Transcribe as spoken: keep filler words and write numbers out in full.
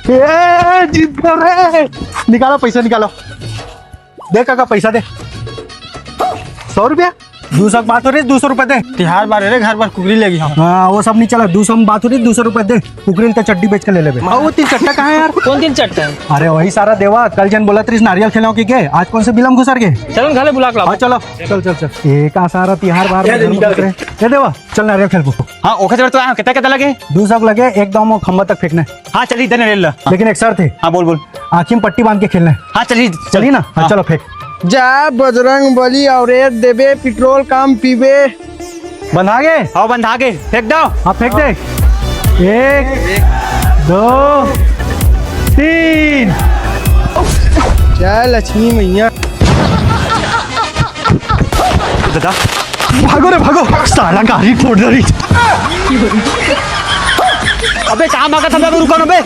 ए, जीत गए रे। निकालो पैसा, निकालो। दे काका, पैसा दे। सौ रुपया? दू सौ के बात हो रही, दू सौ रुपया दे। तिहार बार रे, घर बर कुकरी लेगे हंव। हाँ, वो सब नहीं चला, दू सौ में बात हो रही, दू सौ रुपया दे। कुकरी ल तो चड्डी बेच के ले लेबे। अउ वो तीन चट्टा कहाँ हे यार? कौन तीन चट्टा हे? अरे वही सारा देवा, कल जन बोलत रहिस नारियल खेलना के, आज कौन से बिलम घुसर गे? चल न, घरे बुला के लाओ। हाँ, चलो, चल, चल, चल। ए का सारा तिहार बार ये ले, निकाल। ये देवा, चल नारियल खेलबो। हाँ, ओखर बर तो आया हंव, कितना, कितना लगे? दू सौ लगे, एक दाव में खंभा तक फेंकना हे। हाँ, चल, इधर ले ला। लेकिन एक शर्त हे। हाँ, बोल, बोल। आँखी में पट्टी बांध के खेलना हे। हाँ, चल, चल। चली ना? हाँ, हाँ। चलो, फेंक। जय बजरंग बली, अउ रेत देबे, पेट्रोल कम पीबे। बंधा गे? हाँ, बंधा गे। फेंक दो। हाँ, फेंक दे। एक, दो, तीन। जय लक्ष्मी मैया। दादा, भागो रे, भागो। साला गाड़ी फोड़ रही। अबे, कहाँ भागत हस बे? रुको ना बे।